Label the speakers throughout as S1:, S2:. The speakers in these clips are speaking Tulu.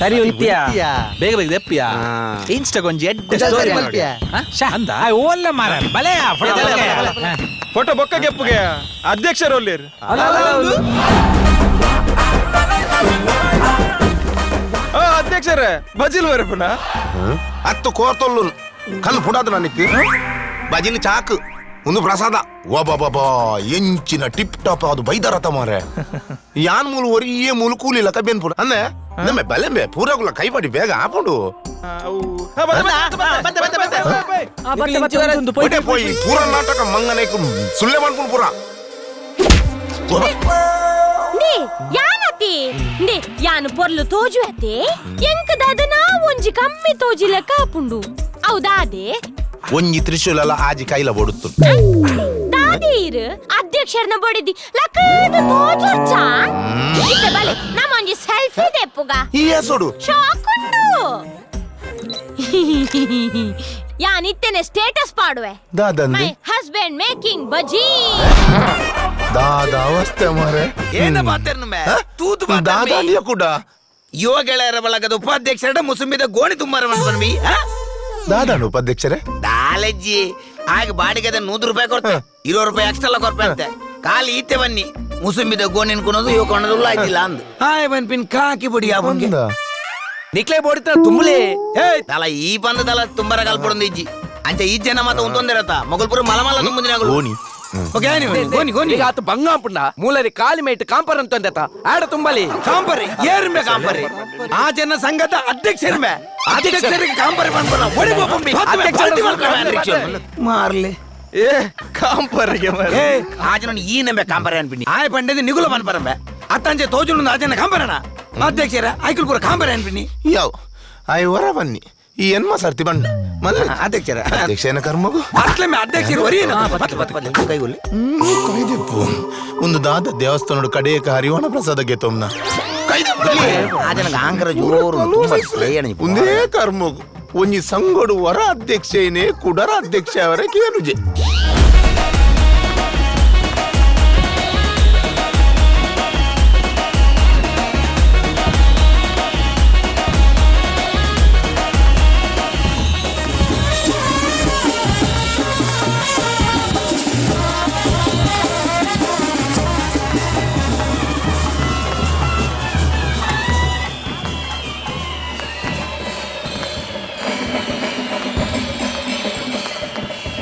S1: ಸರಿ ಉಂತಿಯಾ?
S2: ಬೇಗ ಬೇಗ ದೆಪ್ಪಿಯಾ. ಇನ್ಸ್ಟಾ ಗೊಂಜಿ ಎಡ್ಡೆ ಸ್ಟೋರಿ. ಅಂದ
S1: ಓಲ್ಲ ಮಾರ ಬಲೆ.
S3: ಫೋಟೋ ಬೊಕ್ಕ ಗೆಪ್ಪುಗೆ ಅಧ್ಯಕ್ಷರು ಒಲ್ಲೇರು. ಅಧ್ಯಕ್ಷರೇ ಬಜಿಲ್ ವರಪುನ
S4: ಅತ್ತು ಕೋರ್ತೊಲ್ಲು ಕಲ್ಲು ಪುಡಾದ ನನಕ್ಕೆ ಬಜಿಲ್ ಚಾಕ್ ಒಂದು ಪ್ರಸಾದ. ಒಬ್ಬ ಎಂಚಿನ ಟಿಪ್ ಟಾಪ್ ಅದು ಬೈದಾರತ ಮಾರೆ. ಯಾನ್ ಮೂಲು ಒರಿಯೇ ಮೂಲು ಕೂಲಿಲ್ಲ ಕಬ್ಬೇನ್ ಪುಡ ಅಂದೆ ನಮ್ಮ ಬಲೆಂಬೆ ಪೂರಗುಲ ಕೈಪಾಡಿ ಬೇಗ ಆಪುಂಡು. ಒಡೆ ಪೋಯಿ ಪೂರ ನಾಟಕ ಮಂಗನೇಕು ಸುಳ್ಳೆ ಮಾಡ್ಕೊಂಡು ಪೂರ.
S5: ನೇ ಯಾನತಿ ನೇ ಯಾನು ಪೊರ್ಲು ತೋಜು ಅತೆ ಎಂಕ್ ದಾದನ ಒಂಜಿ ಕಮ್ಮಿ ತೋಜಿಲ ಕಾಪುಂಡು ಹೌದಾದೆ.
S4: ಒಂಜಿ ತ್ರಿಶೂಲಲ ಆಜಿ ಕೈಲ ಬೊಡುತ್ತು.
S5: ದಾದೀರ್ ಅಧ್ಯಕ್ಷರನ ಬಡಿದಿ ಲಕ್ಕದ ತೋಜುರ್ಚ ಇತ್ತೆ ಬಲೆ ನಮ್ಮ ಒಂಜಿ ಸೆಲ್ಫಿ ದೆಪ್ಪುಗ.
S4: ಈ ಸೊಡು
S5: ಶಾಕುಂಡು ಯಾನ್ ಇತ್ತೆನೆ status ಪಾಡುವೆ.
S4: ದಾದಂದೆ
S5: my husband making bajji.
S4: ದಾದ ಅವಸ್ಥೆ ಮಾರೆ.
S6: ಏನ ಬಾತೇರ್ನುಮೆ ತೂತು ಬಾತೇರ್ಮಿ.
S4: ದಾದಾಲಿಯ ಕೂಡ
S6: ಯುವ ಗೆಳೆಯರ ಬಳಗದ ಉಪಾಧ್ಯಕ್ಷರ ಮುಸುಂಬಿದ ಗೋಣಿ ತುಂಬಾರ ಬನ್ವಿ.
S4: ದಾದಾನು ಉಪಾಧ್ಯಕ್ಷರೇ
S6: ದಾಲಜ್ಜಿ ಆಗ ಬಾಡಿಗೆದ 100 ರೂಪಾಯಿ ಕೊಡ್ತೆ, 20 ರೂಪಾಯಿ ಎಕ್ಸ್ಟ್ರಾ ಕೊರ್ಪೆ ಅಂತೆ. ಖಾಲಿ ಈತೆ ಬನ್ನಿ ಮುಸುಂಬಿದ ಗೋಣಿ ಅನ್ಕೊಳೋದು ಇವ ಕೊಣೋದು ಆಯ್ತಿಲ್ಲ ಅಂದ್ ಹಾಯ್ ಬನ್ಪಿನ್ ಕಾಕಿ ಬುಡಿ ಅವನ್ಗೆ
S2: ನಿಕ್ಲೆ ಬೋಡಿತ ತುಂಬುಲೆ.
S6: ತಲ ಈ ಬಂದ ತಲ ತುಂಬರ ಕಲ್ಪಡೊಂದು ಇಜ್ಜಿ ಅಂಚೆ ಈ ಜನ ಮಾತ ಉಂತೊಂದಿರತ್ತ ಮೊಗಲ್ಪುರ ಮಲಮಲ ತುಂಬುದಿನ
S4: ಗೋಣಿ.
S6: ಓಕೆ ಗೋಣಿ ಗೋಣಿ
S2: ಈಗ ಆತು ಬಂಗಾಂಪುಂಡ ಮೂಲರಿ ಕಾಲಿ ಮೇಟ್ ಕಾಂಪರ್ ಅಂತಂದತ ಆಡ ತುಂಬಲಿ.
S6: ಕಾಂಪರಿ ಏರ್ಮೆ ಕಾಂಪರಿ ಆ ಜನ ಸಂಘದ ಅಧ್ಯಕ್ಷರ್ಮೆ ಅಧ್ಯಕ್ಷರಿಗೆ ಕಾಂಪರಿ ಬಂದ್ಬಲ್ಲ ಒಡಿ ಬೋಪಂಬಿ ಮಾರ್ಲೆ.
S3: ಏ ಕಾಂಪರಿಗೆ ಮಾರ್ರೆ.
S6: ಏ ಆ ಜನ ಈ ನಂಬೆ ಕಾಂಪರಿ ಅನ್ಪಿನಿ ಆಯ್ ಪಂಡದ ನಿಗುಲ ಬನ್ಪರಂಬೆ ಅತ್ತಂಚೆ ತೋಜುಂಡು ಆ ಜನ ಕಾಂಪರಣ ಅಧ್ಯಕ್ಷರ ಐಕುಲ್ ಪೂರ ಕಾಂಪರಿ ಅನ್ಪಿನಿ.
S4: ಯಾವ ಆಯ್ ವರ ಬನ್ನಿ ಈ ಎನ್ಮ ಸರ್ತಿ ಬಂಡ ಮಲ್ಲ
S6: ಅಧ್ಯಕ್ಷರ
S4: ಅಧ್ಯಕ್ಷನ ಕರ್ಮಗು
S6: ಅತ್ಲೆಮೆ ಅಧ್ಯಕ್ಷರು ಒರಿಯೇನ ಪತ್ ಪತ್ ಪತ್ ಕೈಗೊಳ್ಳಿ
S4: ಕೈದೆಪ್ಪು ಒಂದು ದಾದ ದೇವಸ್ಥಾನದ ಕಡೆಯಕ ಹರಿವಣ ಪ್ರಸಾದ ಗೆತೊಮ್ನ
S6: ಆ ಜನಕ್ಕೆ ಆಂಕರ ಜೋರು ತುಂಬಾ
S4: ಒಂದೇ ಕರ್ಮಗು ಒಂಜಿ ಸಂಗೊಡು ವರ ಅಧ್ಯಕ್ಷೇನೆ ಕುಡರ ಅಧ್ಯಕ್ಷ ಅವರ ಕೇನುಜೆ.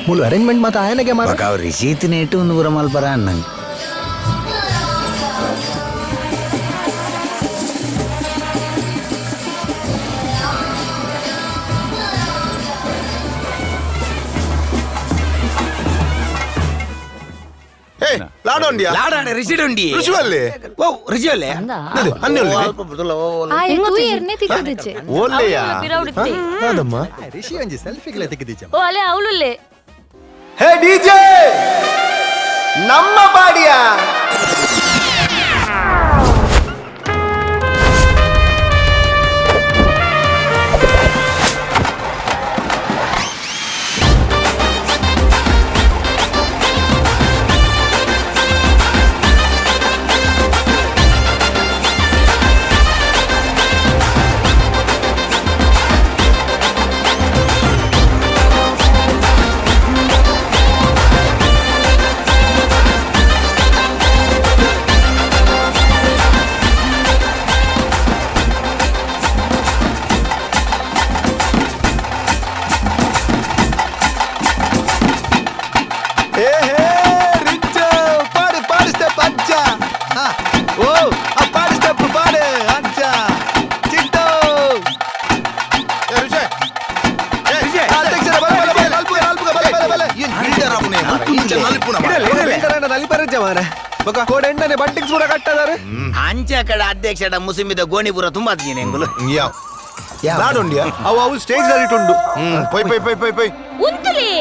S7: ಮೂಲು ಅರೇಂಜ್ಮೆಂಟ್ ಮಾತ್ರ ಆಯನಗೆ ಮಾರ.
S6: ರಿಸೀತ್ ನೇಟು ಒಂದು ಊರ ಮಲ್ಪರ ಅನ್ನಂಗೆ.
S4: ಏ ಲಾಡೋಂಡಿಯಾ
S6: ಲಾಡಾಣೆ ರಿಸಿಡ್ ಉಂಡಿ
S4: ಋಷಿವಲ್ಲಿ
S6: ಓ ರಿಸಿವಲ್ಲೇ
S4: ಅದೇ ಅನ್ನೊಲ್ಲಿ ಓಲ್ಲೆಯಾ ದಾದಮ್ಮ
S7: ರಿಷಿ ಒಂಜಿ ಸೆಲ್ಫಿಗಳ ತೆಗೆದಿಚ್ಚ.
S5: ಓ ಅಲೆ ಅವಳುಲ್ಲೇ.
S3: ಹೇ ಡಿಜೆ ನಮ್ಮ ಬಾಡಿಯ
S6: ಅಂಚೆ ಕಡೆ ಅಧ್ಯಕ್ಷ ಮುಸುಂಬಿದ ಗೋಣಿಪುರ ತುಂಬಾ ಎಂಗುಲು.
S4: ಯಾವ ಲಾಡೋಂಡಿಯಾ
S3: ಅವು ಅವು ಸ್ಟೇಜ್ ಇಟ್ಟುಂಡು.
S4: ಪೊಯ್ ಪೊಯ್ ಪೊಯ್ ಪೊಯ್ ಪೊಯ್
S5: ಉಂತುಲಿ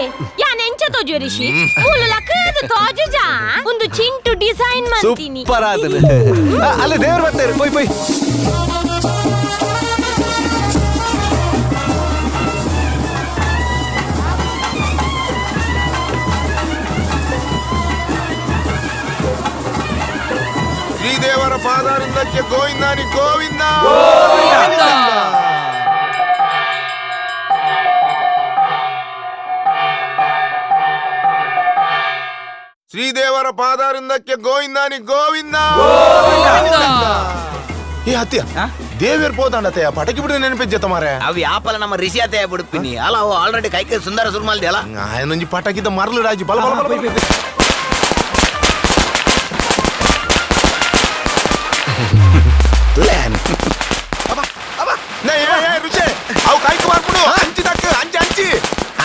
S5: ಯಾನ್ ಎಂಚ ತೋಜು ರಿಷಿ ಮೂಲು ಲಕ್ಕದ ತೋಜುಜಾ ಒಂದು ಚಿಂಟು ಡಿಸೈನ್ ಮಾಡ್ತೀನಿ.
S3: ಸೂಪರ್ ಆದನೆ ಅಲ್ಲ ದೇವರು ಬರ್ತಾರೆ ಪೊಯ್ ಪೊಯ್.
S4: ಶ್ರೀದೇವರ ಪಾದ ಪಾದಾರಿಂದಕ್ಕೆ ಗೋವಿಂದಾನಿ ಗೋವಿಂದ. ಶ್ರೀದೇವರ ಪಾದಾರಿಂದಕ್ಕೆ ಗೋವಿಂದಾನಿ ಗೋವಿಂದ. ಏ ಅತ್ಯ ದೇವಿಯರ್ ಪೋದಾಂಡತೆಯ ಪಟಕಿ ಬಿಡು ನೆನಪಿಜ್ಜೆ ತಮಾರೆ.
S6: ಅವು ಯಾಪಲ ನಮ್ಮ ರಿಷಿ ಅತೆಯ ಬಿಡುಪಿನಿ ಅಲ್ಲ, ಅವು ಆಲ್ರೆಡಿ ಕೈ ಕೈ ಸುಂದರ ಸುರ್ಮಾಲ್ದೆ ಅಲ್ಲ.
S4: ಆಯನೊಂಜಿ ಪಟಕಿದ ಮರಳು ರಾಜಿ ಬಲ ಬಲ ಬಲ ಬಲ. ರುಚಿ ಅವು ಕಾಯ್ಕು ಮಾರ್ಬಿಡು. ಅಂಚಿ ದಕ್ಕ ಅಂಚಿ ಅಂಚಿ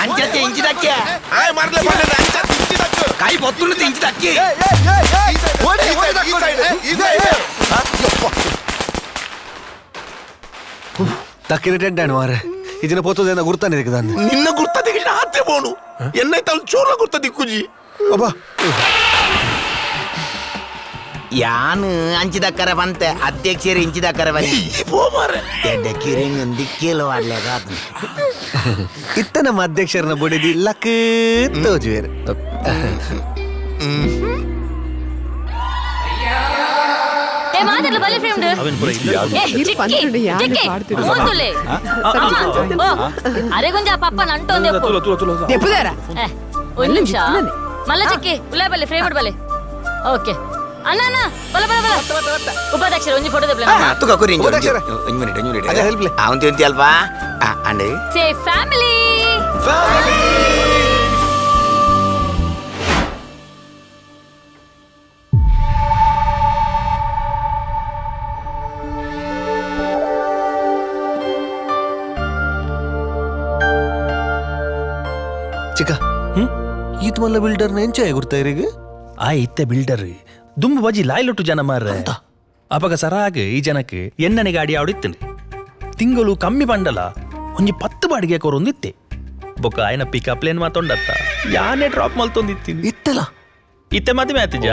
S6: ಅಂಚೆ ಇಂಚಿ ದಕ್ಕೆ
S4: ಆಯ್ ಮರಲೆ ಬಂದ ಅಂಚ ಇಂಚಿ ದಕ್ಕ
S6: ಕಾಯಿ ಬೊತ್ತುಂಡು ಇಂಚಿ ದಕ್ಕಿ.
S3: ತಕ್ಕಿನ ಟೆಂಟ್ ಮಾರೆ ಇದನ್ನ ಪೋತದೇನ ಗುರ್ತಾನೆ ದಿಕ್ಕದಾನೆ.
S4: ನಿನ್ನ ಗುರ್ತ ದಿಕ್ಕಿನ ಆತೆ ಬೋನು ಎನ್ನೈ ತಲ್ ಚೋರ್ಲ ಗುರ್ತ ದಿಕ್ಕುಜಿ.
S3: ಅಬ್ಬಾ
S6: ಯಾನು ಅಂಚಿದಕ್ಕರೆ ಬಂತೆ ಅಧ್ಯಕ್ಷರು ಇಂಚಿದಕ್ಕರೆ ಬನ್ನಿ
S4: ಪೋ ಮಾರೆ.
S6: ಎಡ್ಡೆ ದಿಕ್ಕೇಲು ಆಡ್ಲೇಗಾದ
S3: ಇತ್ತ ನಮ್ಮ ಅಧ್ಯಕ್ಷರನ್ನ ಬಡಿದಿ ಲಕ್ ತೋಜುವೇರು.
S5: ಏ ಮಾತಾಡ್ಲು ಬಲೆ ಫ್ರೆಂಡ್. ಏ ಚಿಕ್ಕಿ ಚಿಕ್ಕಿ ಓದುಲೆ ಅಮ್ಮ ಓ ಅರೆ ಗುಂಜ ಪಪ್ಪ ನಂಟೊಂದೆ
S1: ದೆಪ್ಪುದಾರ
S5: ಒಂದು ನಿಮಿಷ ಮಲ್ಲ ಚಿಕ್ಕಿ ಉಲಾ ಬಲೆ ಫ್ರೇಮ್ ಬಲೆ. ಓಕೆ ಅಣ್ಣ ಅಣ್ಣ ಬಲ ಬಲ ಬಲ ಉಪಾಧ್ಯಕ್ಷರು ಒಂಜಿ ಫೋಟೋ ದೆಪ್ಲೆ.
S6: ತುಕ ಕುರಿ ಇಂಜಿ
S3: ಉಪಾಧ್ಯಕ್ಷರೇ.
S6: ಒಂಜಿ ಮಿನಿಟ್ ಒಂಜಿ ಮಿನಿಟ್
S3: ಅದೇ help ಲೇ.
S6: ಅವನ್ ತಿಂತಿ ಅಲ್ವಾ ಅಂಡೆ
S5: ಸೇ ಫ್ಯಾಮಿಲಿ.
S3: ಚಿಕ್ಕ ಈತ್ ಮಲ್ಲ ಬಿಲ್ಡರ್ ನೆಂಚೆ ಗುರ್ತಾ ಇರಿಗೆ.
S2: ಆ ಇತ್ತೆ ಬಿಲ್ಡರ್ ದುಂಬು ಬಜಿ ಲಾಯ್ಲೊಟ್ಟು ಜನ ಮಾರ್ರೆ. ಅಪಗ ಸರಾಗ ಈ ಜನಕ್ಕೆ ಎಣ್ಣನೆ ಗಾಡಿ ಆಡಿತ್ತನೆ ತಿಂಗಳು ಕಮ್ಮಿ ಬಂಡಲ ಒಂಜಿ 10 ಬಾಡಿಗೆ ಕೊರೊಂದಿತ್ತೆ. ಬೊಕ್ಕ ಆಯ್ನ ಪಿಕಪ್ ಲೇನ್ ಮಾತೊಂಡತ್ತ ಯಾನೇ ಡ್ರಾಪ್ ಮಲ್ತೊಂದಿತ್ತೀನಿ
S3: ಇತ್ತಲ್ಲ
S2: ಇತ್ತೆ ಮದುವೆ ಆತಿಜ.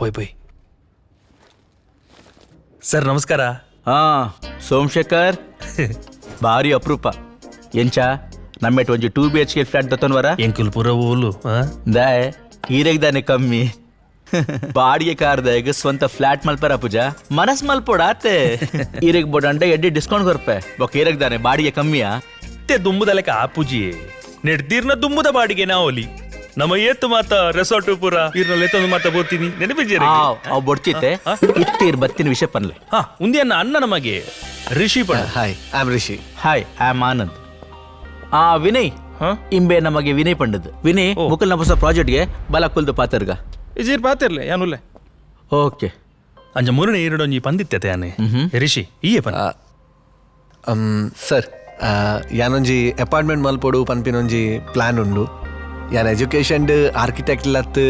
S2: ಪೋಯ್ ಪೋಯ್ ಸರ್ ನಮಸ್ಕಾರ.
S8: ಹಾ ಸೋಮಶೇಖರ್ ಭಾರಿ ಅಪರೂಪ ಎಂಚ ನಮ್ಮೆಟ್ ಒಂಜಿ 2 BHK flat ದತ್ತನ್ವರ
S2: ಎಂಕುಲ್ ಪುರ ಓಲು
S8: ದಾಯ್ ಈರೆಗ್ದಾನೆ ಕಮ್ಮಿ ಬಾಡಿಗೆ ಕಾರ್ದಾಗ ಸ್ವಂತ ಫ್ಲಾಟ್ ಮಲ್ಪರ ಪೂಜಾ ಮನಸ್ ಮಲ್ಪೋಡ ಆತೆ ಈರೆಗ್ ಬೋಡಂಡೆ ಎಡ್ಡಿ ಡಿಸ್ಕೌಂಟ್ ಕೊರ್ಪೆ ಬೊಕ್ಕ ಈರೆಗ್ದಾನೆ ಬಾಡಿಗೆ ಕಮ್ಮಿಯಾ
S2: ಇತ್ತೆ ದುಂಬುದಲೆಕ ಆ ಪೂಜಿ ನೆಡ್ದೀರ್ನ ದುಂಬುದ ಬಾಡಿಗೆ ನಾವೊಲಿ ನಮ್ಮ ಏತು ಮಾತ ರೆಸಾರ್ಟ್ ಪೂರ ಈರ್ನ ಎತ್ತೊಂದು ಮಾತ ಬೋತೀನಿ ನೆನಪಿದ್ದೀರಿ.
S8: ಅವ್ ಬೊಡ್ಚಿತ್ತೆ ಇತ್ತೀರ್ ಬತ್ತಿನ ವಿಷಯ ಪನ್ಲೆ.
S2: ಹಾ ಉಂದಿಯನ್ನ ಅಣ್ಣ ನಮಗೆ ರಿಷಿ ಪಣ.
S3: Hi I am Rishi.
S8: Hi I am Anand. ಆ ವಿನಯ್ ಇಂಬೆ ನಮಗೆ ವಿನಯ್ ಪಂಡದ್ ವಿನಯ್ ಮುಕುಲ್ ನಬಸ ಪ್ರಾಜೆಕ್ಟ್ಗೆ ಬಲ ಕುಲ್ದು ಪಾತರ್ಗ
S9: ಇಜೀರ್ ಪಾತಿರ್ಲೆ ಯಾನುಲ್ಲೆ.
S8: ಓಕೆ
S2: ಅಂಜ ಮೂರನೇ ಎರಡೊಂಜಿ ಪಂದಿತ್ತೆ ಯಾನೆ ರಿಷಿ ಈಯೆ ಪನ್.
S3: ಸರ್ ಯಾನೊಂಜಿ ಅಪಾರ್ಟ್ಮೆಂಟ್ ಮಲ್ಪೊಡು ಪನ್ಪಿನೊಂಜಿ ಪ್ಲಾನ್ ಉಂಡು. ಯಾನ್ ಎಜುಕೇಷನ್ ಆರ್ಕಿಟೆಕ್ಟ್ ಲತ್ತು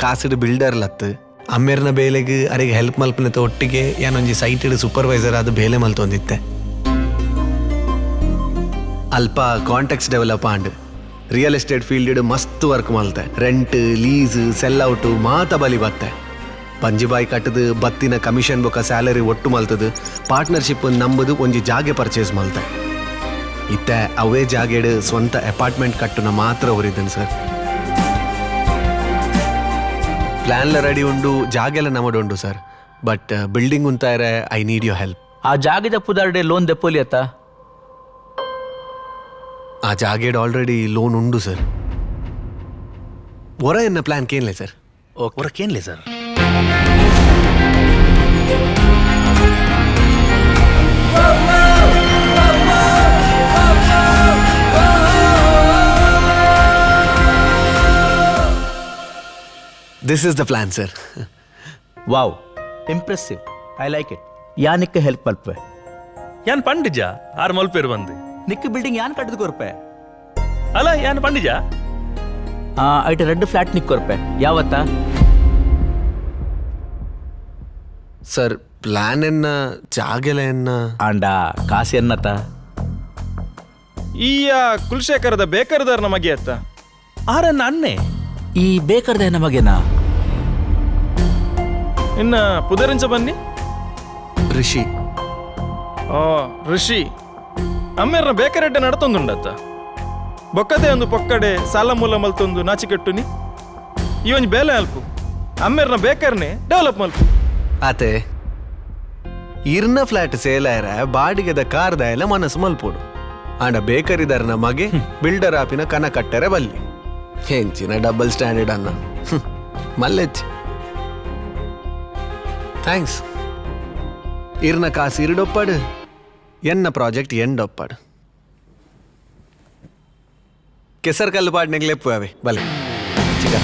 S3: ಕಾಸುಡು ಬಿಲ್ಡರ್ ಲತ್ತು ಅಮ್ಮೇರ್ನ ಬೇಲೆಗೆ ಅರೆಗೆ ಹೆಲ್ಪ್ ಮಲ್ಪನತ ಒಟ್ಟಿಗೆ ಯಾನೊಂಜಿ ಸೈಟೆಡ್ ಸೂಪರ್ವೈಸರ್ ಆದ ಬೇಲೆ ಮಲ್ತೊಂದಿತ್ತೆ. ಅಲ್ಪ ಕಾಂಟ್ಯಾಕ್ಟ್ಸ್ ಡೆವಲಪ್ ಆಂಡ್ real estate field ಮಸ್ತ್ ವರ್ಕ್ ಮಲ್ತೆ. Rent lease cell out ಮಾತ ಬಲಿ ಬತ್ತೆ. ಪಂಜಿಬಾಯಿ ಕಟ್ಟದು ಬತ್ತಿನ ಕಮಿಷನ್ ಬೊಕ್ಕ ಸ್ಯಾಲರಿ ಒಟ್ಟು ಮಲ್ತದು ಪಾರ್ಟ್ನರ್ಶಿಪ್ ನಂಬುದು ಒಂಜಿ ಜಾಗೆ ಪರ್ಚೇಸ್ ಮಲ್ತೆ. ಇತ್ತೆ ಅವೇ ಜಾಗೆಡ್ ಸ್ವಂತ ಅಪಾರ್ಟ್ಮೆಂಟ್ ಕಟ್ಟುನ ಮಾತ್ರ ಅವರಿದ್ದನು ಸರ್. ಪ್ಲ್ಯಾನ್ಲ ರೆಡಿ ಉಂಡು ಜಾಗೆಲ್ಲ ನಮ್ಮಡುಂಡು sir. But building ಉಂತಾರೆ I need your help.
S8: ಆ ಜಾಗದ ಪುದಾರ್ಡೆ ಲೋನ್ ದೆಪ್ಪೋಲಿ ಅತ್ತ?
S3: ಆ ಜಾಗೆಡ್ ಆಲ್ರೆಡಿ ಲೋನ್ ಉಂಡು ಸರ್. ಹೊರ ಎನ್ನ ಪ್ಲಾನ್ ಕೇನ್ಲೆ ಸರ್?
S2: ಹೊರ ಕೇನ್ಲೆ sir?
S3: This is the plan sir.
S8: Wow, impressive, I like it. ಯಾನಿಕ್ಕೆ help ಮಲ್ಪೆ?
S2: ಯಾನ್ ಪಂಡಿಜ ಆರ್ ಮಲ್ಪೇರು ಬಂದು
S8: ನಿಕ್ಕ ಬಿಲ್ಡಿಂಗ್ ಯಾನ್ ಕಟ್ಟದು ಕೊರ್ಪೆ?
S2: ಅಲ್ಲ ಯಾನ್ ಪಂಡಿಜ
S8: ಐಟ ರೆಡ್ ಫ್ಲಾಟ್ ನಿಕ್ ಕೊರ್ಪೆ ಯಾವತ್ತ?
S3: ಸರ್ ಪ್ಲಾನ್ ಎನ್ನ ಜಾಗೆಲ ಎನ್ನ
S8: ಆಂಡ ಕಾಸು ಎನ್ನತ?
S9: ಈ ಕುಲಶೇಖರದ ಬೇಕರ್ದಾರ್ ನಮಗೆ ಅತ್ತ
S2: ಆರನ್ನ ಅನ್ನೆ
S8: ಈ ಬೇಕರ್ದ ನಮಗೇನಾ?
S9: ಇನ್ನ ಪುದರಿಂಚ ಬನ್ನಿ
S3: ಋಷಿ.
S9: ಓ ಋಷಿ ಅಮ್ಮೇರ್ನ ಬೇಕರೆಡ್ಡೆ ನಡತೊಂದುಂಡತ್ತ ಬೊಕ್ಕದೆ ಒಂದು ಪೊಕ್ಕಡೆ ಸಾಲ ಮೂಲ ಮಲ್ತೊಂದು ನಾಚಿಕೆಟ್ಟುನಿ ಈ ಒಂಜಿ ಬೇಲೆ ಅಲ್ಪು ಅಮ್ಮೇರ್ನ ಬೇಕರ್ನೆ ಡೆವಲಪ್ ಮಲ್ಪು.
S3: ಆತೆ ಇರ್ನ ಫ್ಲಾಟ್ ಸೇಲಾಯರ ಬಾಡಿಗೆದ ಕಾರ್ದ ಎಲ್ಲ ಮನಸ್ಸು ಮಲ್ಪೋಡು. ಆಂಡ ಬೇಕರಿದಾರನ ಮಗೆ ಬಿಲ್ಡರ್ ಆಪಿನ ಕನ ಕಟ್ಟರೆ ಬಲ್ಲಿ. ಹೆಂಚಿನ ಡಬಲ್ ಸ್ಟ್ಯಾಂಡರ್ಡ್ ಅನ್ನ ಮಲ್ಲೆಚ್ಚ. Thanks. ಇರ್ನ ಕಾಸು ಇರಡೊಪ್ಪಾಡು, ಎನ್ನ ಪ್ರಾಜೆಕ್ಟ್ ಎಂಡೊಪ್ಪಾಡು. ಕೆಸರು ಕಲ್ಲು ಪಾಡ್ನೆಗ್ಲೆಪ್ಪು ಅವೆ ಬಲೆ ಚಿಕ್ಕ.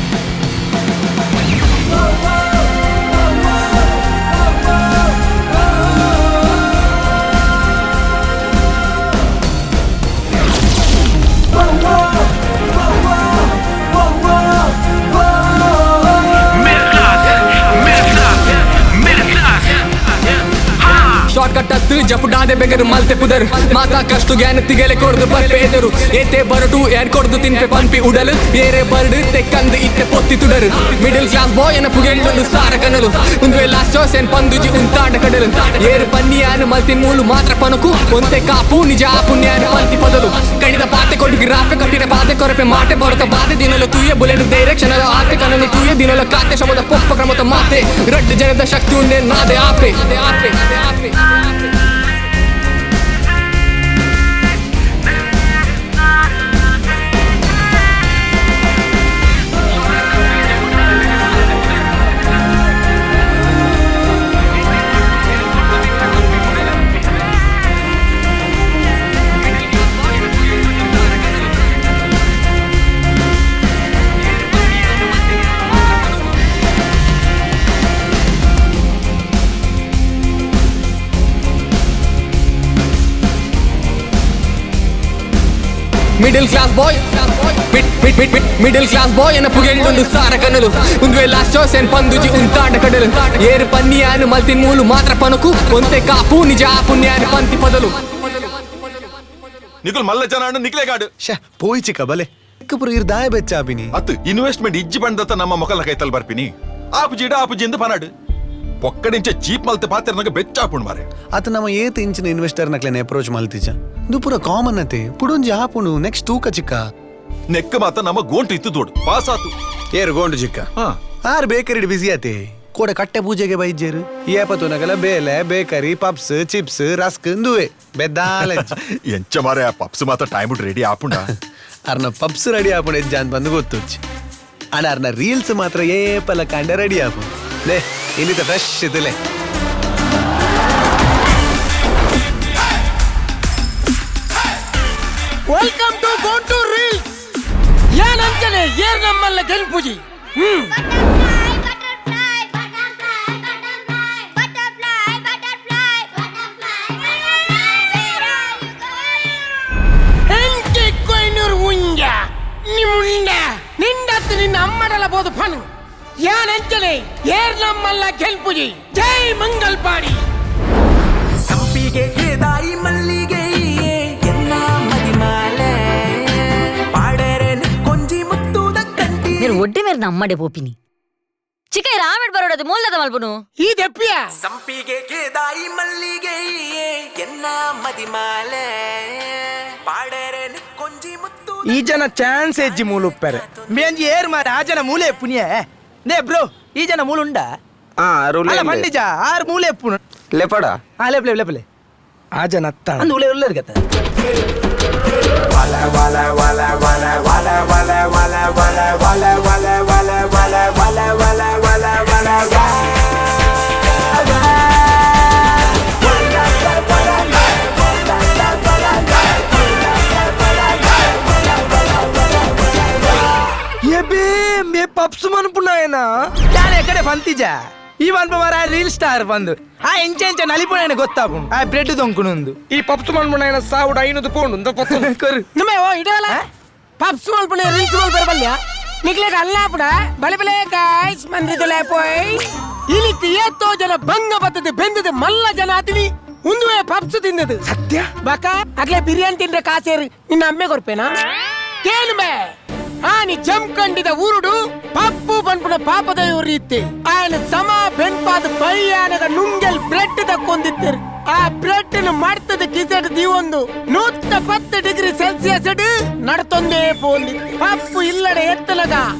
S1: ಶಾರ್ಟ್ಕಟ್ ಜಪುಡಾದೆ ಬೆಗರು ಮಲ್ತೆ ಪುದರ್ ಮಾತಾ ಕಷ್ಟು ಜ್ಞಾನ ತಿಗಲೆ ಕೊಡ್ದು ಬರ್ಪೆ ಎದರು ಏತೆ ಬರಟು ಏನ್ ಕೊಡ್ದು ತಿನ್ಪೆ ಪಂಪಿ ಉಡಲು ಏರೆ ಬರ್ಡು ತೆಕ್ಕಂದು ಇತ್ತೆ ಪೊತ್ತಿ ತುಡರು ಮಿಡಲ್ ಕ್ಲಾಸ್ ಬಾಯ್ ಎನ ಪುಗೆಂಡೊಂದು ಸಾರ ಕನಲು ಉಂದುವೆ ಲಾಸ್ಟ್ ಚಾಯ್ಸ್ ಏನ್ ಪಂದುಜಿ ಉಂತಾಂಡ ಕಡಲು ಏರು ಪನ್ನಿಯಾನು ಮಲ್ತಿನ್ ಮೂಲು ಮಾತ್ರ ಪನಕು ಒಂತೆ ಕಾಪು ನಿಜ ಪುಣ್ಯಾನು ಪಂತಿ ಪದಲು ಕಣಿದ ಪಾತೆ ಕೊಡುಗಿ ರಾಪೆ ಕಟ್ಟಿನ ಬಾಧೆ ಕೊರಪೆ ಮಾಟೆ ಬರತ ಬಾಧೆ ದಿನಲು ತೂಯ ಬುಲೆನು ಡೈರೆಕ್ಷನ್ ಆತೆ ಕನಲು ತೂಯ ದಿನಲ ಕಾತೆ ಶಮದ ಪೊಪ್ಪ ಕ್ರಮದ ಮಾತೆ ರಡ್ಡು ಜನದ ಶಕ್ತಿ ಉನ್ನೆ ನಾದೆ ಆಪೆ ಆಪೆ ಆಪೆ. Middle class boy middle class boy ಎನ ಪುಗೆಂಡೊಂದು ಸಾರ ಕನಲು ಉಂದುವೆ ಲಾಸ್ಟ್ ಚಾಯ್ಸ್ ಏನ್ ಪಂದುಜಿ ಉಂತಾಂಡ ಕಡಲು ಏರು ಪನ್ನಿಯಾನು ಮಲ್ತಿನ್ ಮೂಲು ಮಾತ್ರ ಪನಕು ಒಂತೆ ಕಾಪು ನಿಜ ಪುಣ್ಯಾನು ಪಂತಿ ಪದಲು.
S4: ನಿಕುಲ್ ಮಲ್ಲ ಜನ ನಿಕ್ಲೆಗಾಡು
S3: ಶೇ ಪೋಯ್ ಚಿಕ್ಕ ಬಲೆ ಇಕ್ಕಪುರ ಇರ್ ದಾಯ ಬೆಚ್ಚಾಪಿನಿ.
S4: ಅತ್ತು ಇನ್ವೆಸ್ಟ್ಮೆಂಟ್ ಇಜ್ಜಿ ಬಂದತ್ತ ನಮ್ಮ ಮೊಕಲ ಕೈತಲ್ ಬರ್ಪಿನಿ. ಆಪುಜಿಡ ಆಪುಜಿ ಎಂದು ಪನಾಡು ಪೊಕ್ಕಡಿಂಚೆ ಚೀಪ್ ಮಲ್ತೆ ಪಾತ್ರ ಬೆಚ್ಚಾಪುಣ್ ಮಾರೆ.
S3: ಆತ ನಮ್ಮ ಏತ್ ಇಂಚಿನ ಇನ್ವೆಸ್ಟರ್ ನಕ್ಲೆನ ಅಪ್ರೋಚ್ ಮಲ್ತಿಜ ಇದು ಪೂರ ಕಾಮನ್ ಅತೆ ಪುಡೊಂಜಿ ಆಪುಣು ನೆಕ್ಸ್ಟ್ ತೂಕ ಚಿಕ್ಕ
S4: ನೆಕ್ಕ ಮಾತ ನಮ್ಮ ಗೋಂಟು ಇತ್ತು ದೋಡು ಪಾಸ್ ಆತು
S3: ಏರು ಗೋಂಡು ಚಿಕ್ಕ ಆರ್ ಬೇಕರಿ ಬಿಸಿ ಆತೆ ಕೋಡೆ ಕಟ್ಟೆ ಪೂಜೆಗೆ ಬೈಜೇರು ಏಪತು ನಗಲ ಬೇಲೆ ಬೇಕರಿ ಪಪ್ಸ್ ಚಿಪ್ಸ್ ರಸ್ಕ್ ಇಂದುವೆ ಬೆದ್ದಾಲ
S4: ಎಂಚ ಮಾರೆ ಆ ಪಪ್ಸ್ ಮಾತ್ರ ಟೈಮ್ ರೆಡಿ ಆಪುಂಡ.
S3: ಅರ್ನ ಪಪ್ಸ್ ರೆಡಿ ಆಪುಣ ಎಜ್ಜ ಅಂತ ಬಂದು ಗೊತ್ತುಚ್ಚಿ ಅಣ್ಣ ಅರ್ನ ರೀಲ್ಸ್ ಮಾತ್ರ ಏಪಲ ಕಾಂಡ ರೆಡಿ ಆಪು ಲೇ ಇನ್ನಿತ ಫ್ರೆಶ್ ಇದ್ದಿಲೆ.
S10: Welcome to Gontu reels. ಏನಂತಾನೆ ಏರ್ ನಮ್ಮಲ್ಲ ಗೆಲ್ಪುಜಿ. ಹೆಂಗೆ ಕೊಯ್ನೂರು ಉಂಜ ನಿಮ್ಮುಂಡ ನಿಂಡತ್ತು ನಿನ್ನ ಅಮ್ಮಡಲ ಬೋದು ಪನು. ಏನಂತಾನೆ ಏರ್ ನಮ್ಮಲ್ಲ ಗೆಲ್ಪುಜಿ. ಜೈ ಮಂಗಲ್ಪಾಡಿ.
S11: ಸಂಪಿಗೆ ದಾಯಿ ಮಲ್ಲಿಗೆ ಎನ್ನ ಮದಿಮಾಲೆ ಪಾಡರೆ ಕೊಂಜಿ ಮುತ್ತುದ ಕಂಟಿ
S5: ಒಡ್ಡೆ ಮೇರೆ ನಮ್ಮಡೆ ಪೋಪಿನಿ ಚಿಕ್ಕ ರಾಮೆಡ್ ಬರೋಡದು ಮೂಲದ ಮಲ್ಪುನು
S10: ಈ ದೆಪ್ಪಿಯ
S11: ಸಂಪಿಗೆ ದಾಯಿ ಮಲ್ಲಿಗೆ ಎನ್ನ ಮದಿಮಾಲೆ ಪಾಡರೆ ಕೊಂಜಿ ಮುತ್ತು.
S10: ಈ ಜನ ಚಾನ್ಸ್ ಹೆಜ್ಜಿ ಮೂಲ ಉಪ್ಪರೆ ಮೇಂಜಿ ಏರ್ ಮಾರ ಆ ಜನ ಮೂಲೆ ಪುಣ್ಯ ನೇ ಬ್ರೋ. ಈ ಜನ ಮೂಲ ಉಂಡ ಅಲ್ಲ ಪಂಡಿಜ ಆರು ಮೂಲೆ ಪುಣ
S6: ಲೆಪಡ
S10: ಆ ಲೆಪ್ಲೆ ಲೆಪ್ಲೆ ಆ ಜನ ಅತ್ತ ಅಂದು ಉಲೆ ಉಳ್ಳರ್ ಗತ.
S11: ವಲ ವಲ ವಲ ವಲ ವಲ ವಲ ವಲ ವಲ ವಲ ವಲ ವಲ ವಲ ವಲ ವಲ ವಲ ವಲ
S10: ಎಬೇ ಮೇ ಪಪ್ಸ್ ಮನ್ಪುನಾಯನ ನಾನು ಎಕಡೆ ಪಂತಿಜ ಈ ಮನ್ಪ ಮಾರ ರೀಲ್ ಸ್ಟಾರ್ ಬಂದು ಆ ಎಂಚ ಎಂಚ ನಲಿಪುನಾಯನ ಗೊತ್ತಾಪುಂಡು ಆ ಬ್ರೆಡ್ ದೊಂಕುನುಂದು
S12: ಈ ಪಪ್ಸ್ ಮನ್ಪುನಾಯನ ಸಾವುಡು ಐನೂದು ಪೌಂಡು
S10: ಕೊರು
S12: ನಿಮ್ಮೆ ಓ ಇಡವಲ್ಲ ಪಪ್ಸ್ ಮನ್ಪುನ ರೀಲ್ಸ್ ಮಲ್ಪರ ಬಲ್ಯ ನಿಕ್ಲೆಗ ಅಲ್ಲಾಪುಡ ಬಲೆ ಬಲೆ ಗಾಯ್ಸ್ ಮಂದ್ರಿದಲೆ ಪೋಯ್ ಇಲಿಕ್ ಏತೋ ಜನ ಭಂಗ ಬತ್ತದ ಬೆಂದದ ಮಲ್ಲ ಜನ ಆತಿನಿ ಉಂದುವೆ ಪಪ್ಸ್ ತಿಂದದು
S10: ಸತ್ಯ
S12: ಬಕ ಅಗ್ಲೆ ಬಿರಿಯಾನಿ ತಿಂದ್ರೆ ಕಾಸೇರಿ ನಿನ್ನ ಅಮ್ಮೆ ಕೊರ್ಪೇನಾ ಕೇಳುಮೆ ಆನಿ ಜಂಕಂಡಿದ ಊರುಡು ಪಪ್ಪು ಬನ್ಪುನ ಪಾಪದ ಇತ್ತೆ ಆಯನ ಸಮ ಬೆನ್ಪಾದ ಬೈಯಾನಗ ನುಂಗೆಲ್ ಬ್ರೆಡ್ ತಕ್ಕೊಂದಿತ್ತರು. ಆ ಬ್ರೆಡ್ ಮಡ್ತದ ಕಿಸೆಟ್ ದೀವೊಂದು 110 ಡಿಗ್ರಿ ಸೆಲ್ಸಿಯಸ್ ನಡ್ತೊಂದೇ ಪೋಂದಿತ್ತು. ಪಪ್ಪು ಇಲ್ಲಡೆ ಎತ್ತಲಗ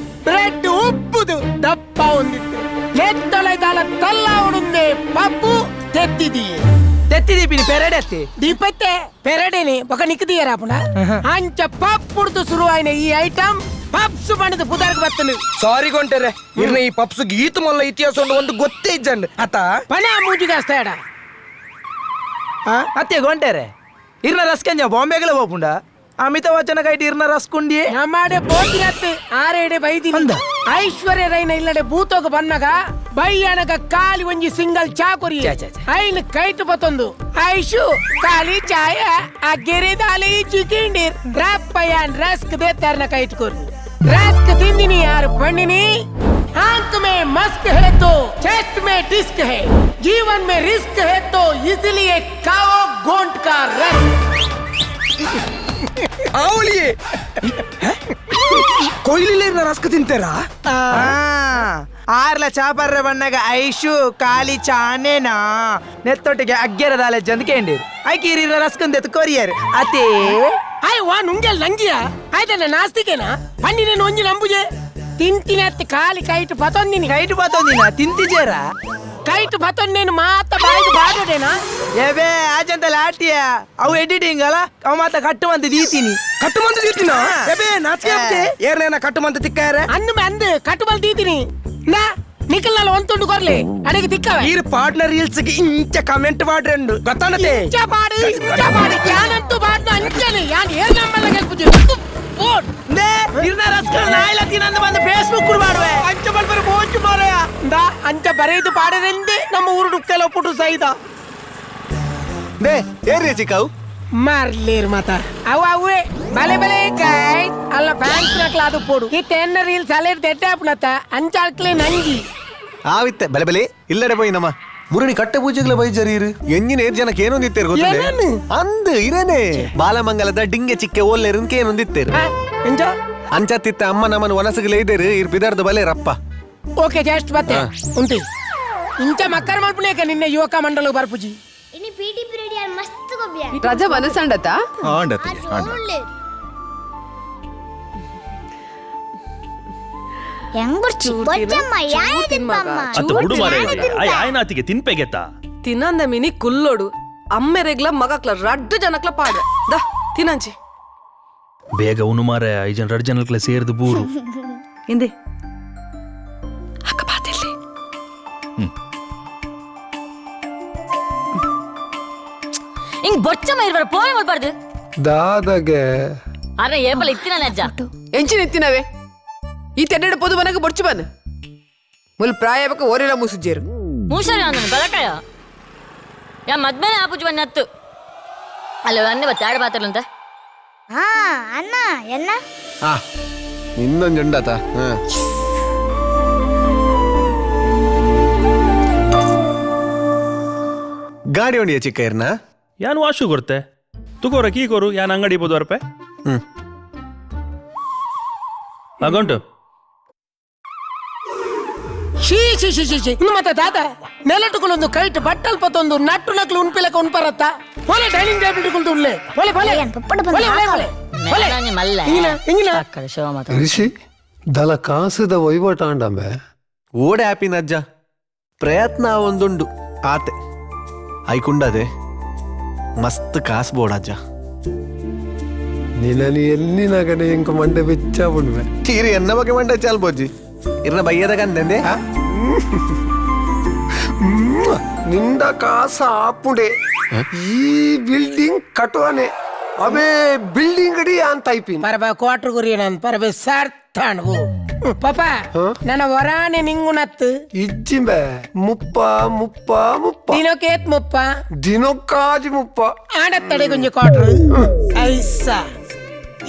S12: ಬ್ರೆಡ್ ಉಪ್ಪುದು ದಪ್ಪ ಹೊಂದಿತ್ತು. ಎತ್ತಲೈದ ದಾಲ ತಲ್ಲಾವಡುಂದೆ ಪಪ್ಪು ತೆತ್ತಿದಿ
S10: ತೆತ್ತಿದಿ ಪಿನಿ ಪೆರಡೆ
S12: ದೀಪತ್ತೆ ಪೆರಡೆನೆ ಬೊಕ ನಿಕ್ಕದಿಯರಾಪುಣ ಅಂಚ ಪಪ್ಪುಡ್ದು ಶುರುವಾಯಿನ ಈ ಐಟಮ್ ಪಪ್ಸ್ ಬಣ್ಣದ ಪುದಾರ್ಗ್ ಬತ್ತನು
S10: ಸಾರಿ ಗೊಂಟೆರೆ ಇರ್ನ ಈ ಪಪ್ಸ್ ಗೀತ ಮೊಲ್ಲ ಇತಿಹಾಸ ಒಂದು ಗೊತ್ತೇ ಇಜ್ಜಂಡ್ ಅತ
S12: ಪಣ ಮೂಜಿಗಾಸ್ತಾಡ
S10: ಅತ್ತೆ ಗೊಂಟೆರೆ ಇರ್ನ ರಸ್ಕಂಜ ಬಾಂಬೆಗಳ ಹೋಪುಂಡ ಅಮಿತಾಬ್ ಬಚ್ಚನ ಕೈಟ್ ಇರ್ನ ರಸ್ಕುಂಡಿ
S12: ನಮ್ಮಾಡೆ ಬೋಟಿನತ್ತು ಆರೇಡೆ ಬೈದಿ ಐಶ್ವರ್ಯ ರೈನ ಇಲ್ಲಡೆ ಭೂತೋಗ ಬನ್ನಗ ಬೈಯನಗ ಕಾಲಿ ಒಂಜಿ ಸಿಂಗಲ್ ಚಾಕುರಿ ಐನ್ ಕೈಟ್ ಬತ್ತೊಂದು ಐಶು ಕಾಲಿ ಚಾಯ ಆ ಗೆರೆದಾಲಿ ಚಿಕಿಂಡಿರ್ ರಪ್ಪಯ್ಯನ್ ರಸ್ಕ್ ದೇತಾರ್ನ ಕೈಟ್ ಕೊರು रस्क तिंदिनी यार पंडिनी आंख में मस्क है तो चेस्ट में डिस्क है जीवन में रिस्क है तो इसलिए खाओ गोंट का रस्क।
S10: आवलिये ಕೊಯ್ಲಿಲ್ಲ ರಸ್ಕ್ ತಿಂತೀರಾ? ಆರ್ಲ ಚಾಪರ್ರೆ ಬಣ್ಣಗ ಐಶು ಖಾಲಿ ಚಾನೇನಾ ನೆತ್ತೊಟ್ಟಿಗೆ ಅಗ್ಗೆರದಾಲೆ ಜಂದ್ಕೇಂಡಿರು ಐಕೀರಿ ರಸ್ಕ್ ಅಂದೆತ್ತು ಕೊರಿಯರ್ ಅತೇ
S12: ಆಯ್ ವಾ ನುಂಗೆಲ್ ನಂಗಿಯ ಆಯ್ತಲ್ಲ ನಾಸ್ತಿಕೇನಾ ಪನ್ನಿನೇನು ಒಂಜಿ ನಂಬುಜೆ ತಿಂತಿನ ಅತ್ತೆ ಖಾಲಿ ಕೈಟ್ ಪತೊಂದಿನಿ
S10: ಕೈಟ್ ಪತೊಂದಿನ ತಿಂತಿಜೇರ
S12: ಕೈಟ್ ಪತೊಂದೇನು ಮಾತ ಬಾಯಿಗೆ ಬಾಡೋಡೇನಾ
S10: ಏಬೇ ಆಜಂತ ಲಾಟಿಯ ಅವು ಎಡಿಟಿಂಗ್ ಅಲ್ಲ ಅವು ಮಾತ ಕಟ್ಟುವಂತ ದೀತೀನಿ ಕಟ್ಟುವಂತ ದೀತಿನ ಏಬೇ ನಾಚಿಕೆ ಆಗ್ತೆ ಏರ್ನೇನ ಕಟ್ಟುವಂತ ತಿಕ್ಕಾರೆ
S12: ಅಂದು ಅಂದು ಕಟ್ಟುಬಲ್ ದೀತೀನಿ ನಾ ನಿಕಲ್ನಾಲ ಒಂತುಂಡು ಕೊರ್ಲೆ ಅಡಿಗೆ ತಿಕ್ಕವ
S10: ಈರ್ ಪಾರ್ಟ್ನರ್ ರೀಲ್ಸ್ ಗೆ ಇಂಚ ಕಮೆಂಟ್ ಮಾಡ್ರೆಂಡು ಗೊತ್ತಾನತೆ
S12: ಇಂಚ ಪಾಡು ಇಂಚ ಪಾಡು ಯಾನಂತೂ ಪಾಡ್ನು ಅಂಚನೆ ಯಾನ್ ಏರ್ ನಂಬಲ್ಲ ಗೆಲ್ಪುಜಿ ಬೋಟ್
S10: ನೇ ಇರ್ನ ರಸ್ಕಲ್ ನಾಯಿಲ ತಿನಂದು ಬಂದು ಫೇಸ್ಬುಕ್ ಕುಡ್ ಮಾಡುವೆ
S12: ಅಂಚ ಬಲ್ಬರ್ ಬೋಂಚು ಮಾರಯ ಇಂದ ಅಂಚ ಬರೆದು ಪಾಡರೆಂದೆ ನಮ್ಮ ಊರು ಡುಕ್ಕೆಲ ಪುಟು ಸೈದ
S3: they ಏರ್ರಿ ಚಿಕ್ಕವು
S12: ಮಾರ್ಲೇರ್ ಮಾತ ಅವು ಅವೇ ಬಲೆ ಬಲೆ ಗಾಯ್ಸ್ ಅಲ್ಲ ಫ್ಯಾನ್ಸ್ ನಕ್ಲ ಅದು ಪೋಡು ಈ ತೆನ್ನ ರೀಲ್ಸ್ ಅಲೇರ್ ದೆಡ್ಡ ಅಪ್ನತ ಅಂಚಾಳ್ಕ್ಲೆ ನಂಗಿ
S3: ಆವಿತ್ತೆ ಬಲೆ ಬಲೆ ಇಲ್ಲಡೆ ಪೋಯಿ ನಮ್ಮ ಮುರುಣಿ ಕಟ್ಟೆ ಪೂಜೆಗಳ ಬೈಜರೀರು ಎಂಜಿನ ಏರ್ ಜನಕ್ಕೆ ಏನೊಂದಿತ್ತೇರು ಗೊತ್ತಿದೆ ಅಂದು ಇರೇನೆ ಬಾಲಮಂಗಲದ ಡಿಂಗೆ ಚಿಕ್ಕೆ ಓಲ್ಲೇರು ಏನೊಂದಿತ್ತೇರು ಅಂಚತ್ತಿತ್ತ ಅಮ್ಮ ನಮ್ಮನ್ನು ವನಸುಗಲೇ ಇದ್ದೇರು ಇರ್ ಬಿದಾರ್ದ ಬಲೆ ರಪ್ಪ
S12: ಓಕೆ ಜಸ್ಟ್ ಬತ್ತೆ ಉಂಟಿ ಇಂಚ ಮಕ್ಕರ್ ಮಲ್ಪುನೇಕ ನಿನ್ನೆ ಯುವಕ ಮಂಡಲ ಬರ್ಪುಜಿ
S13: ಇನಿ ಪಿಟಿ ಪೀರಿಯಡ್ ಯಾರ್ ಮಸ್ತ್ ಗೊಬ್ಬಿಯ
S14: ರಜಾ ಮನಸಂಡತ
S4: ಆಂಡತಿ
S2: ಆಯ್ನಾತಿಗೆ ತಿನ್ಪೆಗೆತ್ತ
S14: ತಿನ್ನಂದ ಮಿನಿ ಕುಲ್ಲೋಡು ಅಮ್ಮೆರೆಗ್ಲ ಮಗಕ್ಲ ರಡ್ಡು ಜನಕ್ಲ ಪಾಡ the ತಿನಂಚಿ
S2: ಬೇಗ ಉನು ಮಾರೆ ಐದು ಜನ ರಡ್ಡು ಜನಕ್ಲ ಸೇರ್ದು ಬೂರು
S14: ಇಂದೆ ಅಕ್ಕ ಬಾತಿಲ್ಲಿ
S5: ಹಿಂಗ್ ಬೊಚ್ಚ ಮೈರ್ಬಾರ ಪೋನೆ ಮಾಡ್ಬಾರ್ದು
S11: ದಾದಗೆ
S5: ಅರೆ ಏಪಲ ಇತ್ತಿನ ಅಜ್ಜ
S14: ಎಂಚಿನ ಇತ್ತಿನವೇ ಈ ತೆಡ್ಡೆ ಪೊದು ಮನಗ ಬೊಚ್ಚು ಬನ್ ಮುಲ್ ಪ್ರಾಯ ಬಕ ಓರಿಲ ಮುಸುಜೇರು
S5: ಮೂಸರಿ ಅಂದನು ಬಲಕಾಯ ಯಾ ಮದ್ಮೇಲೆ ಆಪುಜು ಬನ್ನ ಹತ್ತು ಅಲ್ಲ ಅನ್ನೆ ಬತ್ತ ಆಡ ಬಾತರ್ಲಂತ
S13: ಹಾ ಅಣ್ಣ ಎನ್ನ
S3: ಆ ಇನ್ನೊಂದು ಉಂಡಾತ ಹಾ ಗಾಡಿ ಹೊಂಡಿಯ ಚಿಕ್ಕ ಇರ್ನ
S2: ಯಾನು ವಾಶು ಕೊರ್ತೆ ತುಕೋರ ಕೀ ಕೋರು ಯಾನ್ ಅಂಗಡಿ ಬೋದು ಅರ್ಪೆ ಅಗೌಂಟು
S12: she she she she she ಇನ್ನು ಮತ್ತೆ ದಾದ ನೆಲಟುಗಳೊಂದು ಕೈಟ್ ಬಟ್ಟಲ್ ಪತ್ತೊಂದು ನಟ್ಟು ನಕ್ಲು ಉಣ್ಪಿಲಕ ಉಣ್ಪರತ್ತ ಒಲೆ ಡೈನಿಂಗ್ ಟೇಬಲ್ ಇಟ್ಕೊಂಡು ಉಳ್ಳೆ ಒಲೆ ಒಲೆ ಒಲೆ ಒಲೆ ಒಲೆ ಒಲೆ
S11: ಋಷಿ ದಲ ಕಾಸದ ವಹಿವಾಟ ಆಂಡಂಬೆ
S3: ಓಡೆ ಆಪಿನ ಅಜ್ಜ ಪ್ರಯತ್ನ ಒಂದುಂಡು ಆತೆ ಐಕುಂಡದೆ ಮಸ್ತ್ ಕಾಸು ಬೋಡ ಅಜ್ಜ
S11: ನಿನ್ನನಿ ಎಲ್ಲಿ ನಗನೆ ಇಂಕ ಮಂಡೆ ಬೆಚ್ಚ ಉಂಡ್ವೆ
S3: ಚೀರಿ ಎನ್ನ ಬಗ್ಗೆ ಮಂಡೆ ಚಾಲ್ಬೋಜಿ ಇರ್ನ ಬಯ್ಯದ ಕಂದೆ
S11: ನಿಂದ ಕಾಸ ಆಪುಡೆ ಈ ಬಿಲ್ಡಿಂಗ್ ಕಟ್ಟುವನೆ ಅವೇ ಬಿಲ್ಡಿಂಗ್ ಅಡಿ ಅಂತ ಐಪಿನ್
S12: ಪರಬ ಕ್ವಾರ್ಟರ್ ಗುರಿ ನಾನು ಪರಬೆ ಸಾರ್ಥಾಣವು ಪಾಪ ನನ್ನ ವರಾನೆ ನಿಂಗುಣತ್ತು
S11: ಇಜ್ಜಿಂಬೆ ಮುಪ್ಪ ಮುಪ್ಪ ಮುಪ್ಪ
S12: ದಿನಕ್ಕೇತ್ ಮುಪ್ಪ
S11: ದಿನಕ್ಕಾಜಿ ಮುಪ್ಪ
S12: ಆಡತ್ತಡೆ ಕೊಂಚ ಕ್ವಾರ್ಟರ್ ಐಸಾ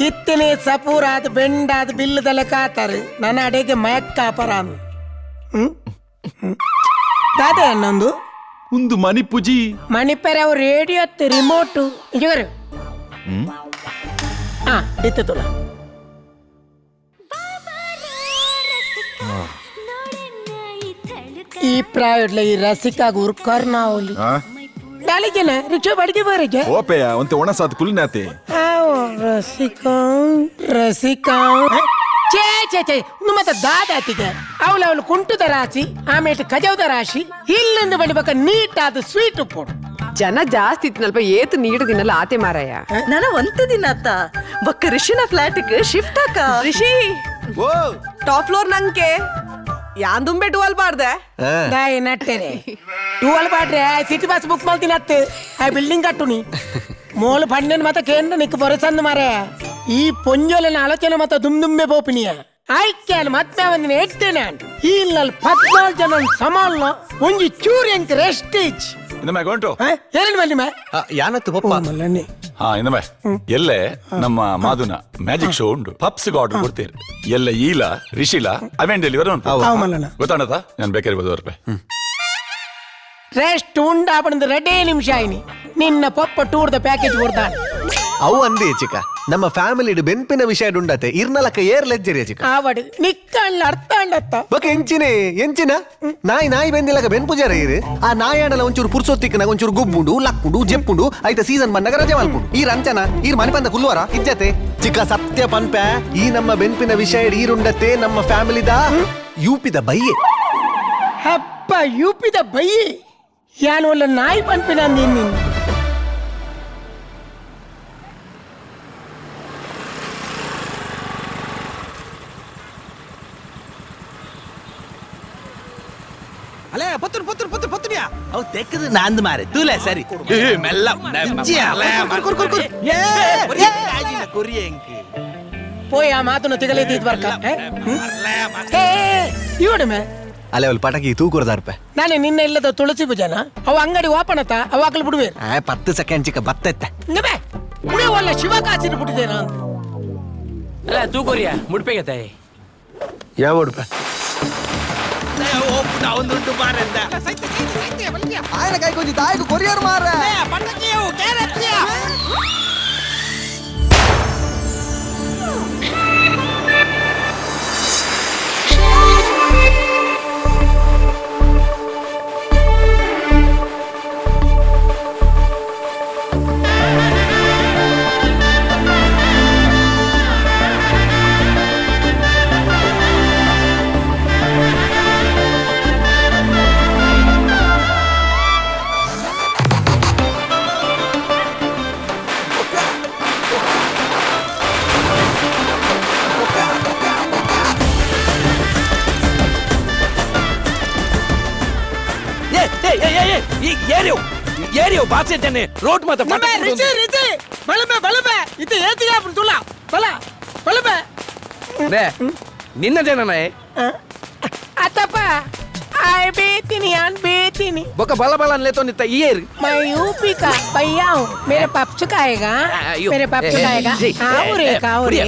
S12: ಇತ್ತನೆ ಸಪೂರಾದ ಬೆಂಡಾದ ಬಿಲ್ಲದಲ್ಲ ಕಾತಾರು ನನ್ನ ಅಡೆಗೆ ಮಯಕ್ಕಾಪರ ದಾದ ಅನ್ನೊಂದು
S9: ಒಂದು ಮಣಿಪುಜಿ
S12: ಮಣಿಪೆರೆ ಅವು ರೇಡಿಯೋ ರಿಮೋಟ್ ಇವರು ಹಾ ಇತ್ತು ತುಲ ಈ ಪ್ರಾಯಡ್ಲ ಈ ರಸಿಕಾಗ ಉರ್ಕರ್ನಾವಲಿ ನಾಳೆಗೆನ ರಿಕ್ಷಾ ಬಾಡಿಗೆ ಬರಗೆ
S9: ಓಪೆಯ ಒಂತೆ ಒಣಸಾದ ಕುಲ್ನಾತೆ
S12: ರಸಿಕಾ ರಸಿಕಾ ಛೇ ಛೇ ಛೇ ಛೇ ಮತ್ತೆ ದಾದಾತಿಗೆ ಅವಳು ಅವಳು ಕುಂಟುದ ರಾಶಿ ಆಮೇಲೆ ಕಜೌದ ರಾಶಿ ಇಲ್ಲಿಂದ ಬಡಿಬೇಕ ನೀಟ್ ಆದ ಸ್ವೀಟ್ ಉಪ್ಪು
S14: ಜನ ಜಾಸ್ತಿ ಇತ್ನಲ್ಪ ಏತು ನೀಡು ದಿನಲ್ಲ ಆತೆ ಮಾರಾಯ
S15: ನನ ಒಂತೆ ದಿನ ಅತ್ತ ಬೊಕ್ಕ ರಿಷಿನ ಫ್ಲಾಟ್ಗೆ ಶಿಫ್ಟ್ ಹಾಕ
S14: ರಿಷಿ ಟಾಪ್ ಫ್ಲೋರ್ ನಂಗೆ ಯಾನ್ ದುಂಬೆ ಟುವಲ್ ಬಾರ್ದೆ
S12: ದಾಯಿ ನಟ್ಟೆರೆ ಟುವಲ್ ಬಾಡ್ರೆ city bus book ಮಾಡ್ತೀನಿ ಅತ್ತೆ ಆ ಬಿಲ್ಡಿಂಗ್ ಕಟ್ಟುನಿ ಮೋಲು ಪಣ್ಣನ್ ಮತ ಕೇಂದ್ರ ನಿಕ್ ಬೊರಸಂದ್ ಮಾರೆ ಈ ಪೊಂಜೋಲನ ಆಲೋಚನೆ ಮತ ದುಮ್ ದುಂಬೆ ಪೋಪಿನಿಯ ಆಯ್ಕೆ ಮತ್ತೆ ಒಂದಿನ ಎಟ್ಟೇನೆ ಈ ಇಲ್ಲಲ್ಲಿ 14 ಜನ ಸಮಾನ ಒಂಜಿ ಚೂರು ಎಂಕ್ ರೆಸ್ಟೇಜ್
S9: ಇನ್ನೊಮ್ಮೆ ಗೊಂಟು
S12: ಏನೇನು ಬನ್ನಿ ಮೇ
S3: ಯಾನತ್ತು ಪಪ್ಪ
S12: ಮಲ್ಲಣ್ಣಿ
S9: ಹಾ ಇನ್ನೊಮ್ಮೆ ಎಲ್ಲೆ ನಮ್ಮ ಮಾಧುನ ಮ್ಯಾಜಿಕ್ ಶೋ ಉಂಟು ಪಪ್ಸ್ಗೆ ಆರ್ಡರ್ ಕೊಡ್ತೀರಿ ಎಲ್ಲ ಈಲ ರಿಷಿಲ ಅವೇನ್ ಡೆಲಿವರ್ ಉಂಟು ಗೊತ್ತಾಣದ ನಾನು ಬೇಕಾದ್ರೆ 10 ರೂಪಾಯಿ
S12: ರೆಸ್ಟ್ ಉಂಡಾಪಣದ ರೆಡೇ ನಿಮಿಷ ಆಯ್ನಿ ನಿನ್ನ ಪಪ್ಪ ಟೂರ್ದ ಪ್ಯಾಕೇಜ್ ಕೊಡ್ತಾನೆ
S3: ಅವು ಅಂದೆ ಚಿಕ್ಕ ನಮ್ಮ ಫ್ಯಾಮಿಲಿ ಬೆನ್ಪಿನ ವಿಷಯ ಉಂಡತೆ ಇರ್ನಲಕ್ಕ ಏರ್ ಲೆಜ್ಜರಿಯ ಚಿಕ್ಕ
S12: ಆವಡು ನಿಕ್ಕಣ್ಣ ಅರ್ಥ ಅಂಡತ್ತ
S3: ಬೊಕ ಎಂಚಿನ ಎಂಚಿನ ನಾಯಿ ನಾಯಿ ಬೆಂದಿಲಕ ಬೆನ್ ಪೂಜಾರ ಇರು ಆ ನಾಯಾಡಲ ಒಂಚೂರು ಪುರ್ಸೊತ್ತಿಕ್ಕನಾಗ ಒಂಚೂರು ಗುಬ್ಬುಂಡು ಲಕ್ಕುಂಡು ಜೆಪ್ಪುಂಡು ಐತ ಸೀಸನ್ ಬಂದಾಗ ರಜೆ ಮಲ್ಪುಂಡು ಈ ರಂಚನ ಈರ್ ಮನೆ ಬಂದ ಕುಲ್ಲುವರ ಇಜ್ಜತೆ ಚಿಕ್ಕ ಸತ್ಯ ಪನ್ಪೆ ಈ ನಮ್ಮ ಬೆನ್ಪಿನ ವಿಷಯ ಈರುಂಡತೆ ನಮ್ಮ ಫ್ಯಾಮಿಲಿದ ಯೂಪಿದ ಬೈಯೆ
S12: ಹಬ್ಬ ಯೂಪಿದ ಬೈಯೆ ಯಾನು ನಾಯಿ ಪನ್ಪಿನ ನಿನ್ನ
S6: ಅಲೇ ಪತ್ತುರು ಪತ್ತುರು ಪತ್ತುರು ಪತ್ತುನಿಯಾ ಅವು ತೆಕ್ಕದು ನಾಂದು ಮಾರೆ ತೂಲೆ ಸರಿ ಮೆಲ್ಲ
S12: ಪೋಯ್ ಆ ಮಾತನ್ನು ತಿಗಲೇತಿ ಬರ್ಕ ಇವಡಮೆ
S3: ಅಲ್ಲೇ ಅವಳು ಪಟಾಕಿ ತೂಕುರ್ದಾರ್ಪೆ
S12: ನಾನು ನಿನ್ನ ಇಲ್ಲದ ತುಳಸಿ ಪೂಜಾನ ಅವ ಅಂಗಡಿ ಓಪನ್ ಆತ ಅವ ಹಾಕಲು ಬಿಡುವೆ
S3: 10 ಸೆಕೆಂಡ್ ಚಿಕ್ಕ ಬತ್ತೆತ್ತ
S12: ಉಳಿಯವಲ್ಲ ಶಿವ ಕಾಸಿನ ಬಿಟ್ಟಿದ್ದೇನ ಅಂತ
S16: ಅಲ್ಲ ತೂಕೋರಿಯ ಮುಡ್ಪೆಗೆ ತಾಯಿ
S3: ಯಾವ ಮುಡ್ಪೆ
S7: ఆయన ಕೈ ಕೊಂಚ ತಾಯಿಗೆ ಕೊರಿಯರ್ ಮಾರ
S16: ಏರಿಯೋ ಬಾಚೆ ರೋಡ್ ಮಾತ
S12: ರಿಚಿ ರಿಚಿ ಬಲಬೆ ಬಲಬೆ ಇದು ಏತಿಗೆ ತುಲ ಬಲ ಬಲಬೆ
S16: ನಿನ್ನ ಜನನ
S12: ಅತ್ತಪ್ಪ I ಬೇತೀನಿ ಆನ್ ಬೇತೀನಿ
S16: ಬೊಕ ಬಲ ಬಲ ಅನ್ಲೇತೋ ನಿತ್ತ ಈ ಏರಿ
S12: मैं यूपी का भैया हूँ मेरे पप्स खाएगा मेरे पप्स खाएगा आओ रे खाओ रे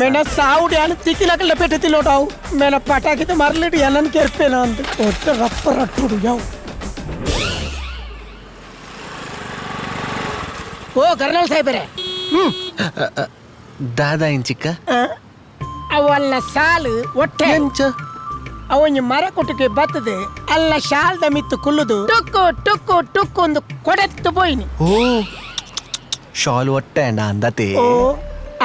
S12: मैंने साउड यान तिकिलक लपेट तिलोटाऊ मैंने पटाखी तो मार लेटी यानन केर्पेना अंत ಒಟ್ಟ ರಪ್ಪ ರಟ್ಟುಡು ಯಾವ ಓ ಕರ್ನಲ್ ಸಾಹೇಬರೇ
S3: ದಾದಾ ಏನ್ ಚಿಕ್ಕ
S12: ಅವಲ್ಲ ಸಾಲು ಒಟ್ಟೆ ಅವನ ಮರ ಕೊಟ್ಟಕ್ಕೆ ಬತ್ತದೆ ಅಲ್ಲ ಶಾಲ್ದ ಮಿತ್ತು ಕುಲ್ಲುದು ಟುಕ್ಕು ಟುಕ್ಕು ಟುಕ್ಕು ಒಂದು ಕೊಡೆತ್ತು ಪೋಯಿನಿ
S3: ಓ ಶಾಲ್ ಒಟ್ಟೆ ಅಂದತೆ
S12: ಓ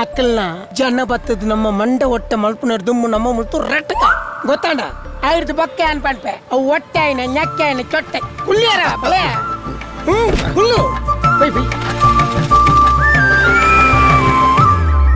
S12: ಅಕ್ಕಲ್ನ ಜನ ಬತ್ತದ ನಮ್ಮ ಮಂಡ ಒಟ್ಟೆ ಮಲ್ಪುನರ್ ದುಮ್ಮು ನಮ್ಮ ಮುಳ್ತು ರಟ್ಟಕ ಗೊತ್ತಾಂಡ ಆಯ್ತು ಬೊಕ್ಕೆ ಅನ್ಪನ್ಪೆ ಅವು ಒಟ್ಟೆ ಆಯ್ನ ñಕ್ಕೆ ಆಯ್ನ ಚೊಟ್ಟೆ ಕುಲ್ಲಿಯಾರ ಬಲೆ ಕುಲ್ಲು ಬೈ ಬೈ.